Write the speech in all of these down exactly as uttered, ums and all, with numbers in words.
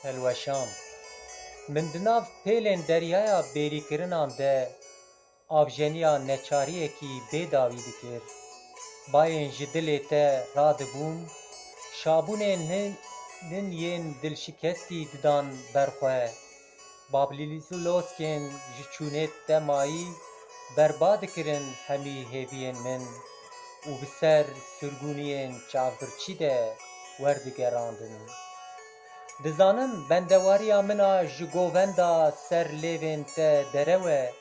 Helweşan. Min di nav pêlên deryaya bêrîkirinan de avjeniya neçariyekî bê dawî dikir. Bayên ji dilê te radibûn, şabûnên hin, hin yên dilşikestî didan ber xwe. Bablîloskên ji çûnê te mayî berba dikirin hemî hêviyên min û bi ser sirgûniyên çavbirçî de werdigerandin. Dizanim bendewariya min a ji govenda ser lêvên te derew e,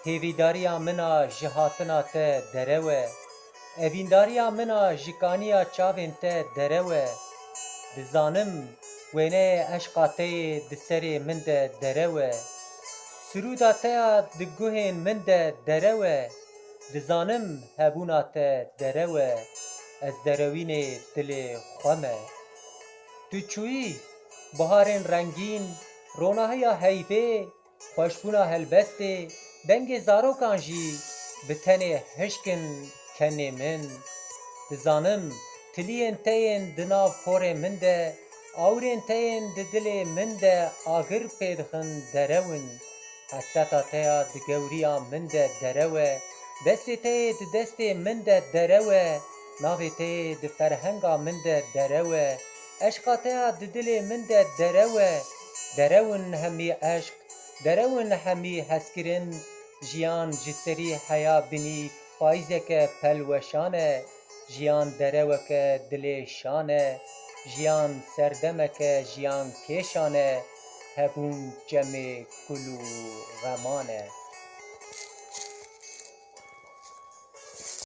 hêvîdariya min a ji hatina te derew e, evîndariya min a ji kaniya çavên te derew e. Dizanim wêneyê eşqa te yê di serê min de derew e. Sirûda te ya di guhên min de derew e. Dizanim hebûna te derew e. Ez derewînê dilê xwe me. Tu çûyî, biharên rengîn, ronahiya heyvê, xweşbûna helbestê, dengê zarokan jî bi tenê hişk in kenê min. Dizanim tiliyên te yên di nav porê min de, awirên te yên di dilê min de agir pê dixin derew in. Hesreta te ya di gewriya min de derew e, destê te yê di destê min de derew e, navê te yê di ferhenga min de derew e, eşqa te ya di dilê min de derew e. Derew in hemî eşq, derew in hemî hezkirin, jiyan ji serî heya binî payîzeke pelweşan e, jiyan dereweke dilê şan e, jiyan serdemeke jiyan kêşan e, hebûn çemê kul û xeman e.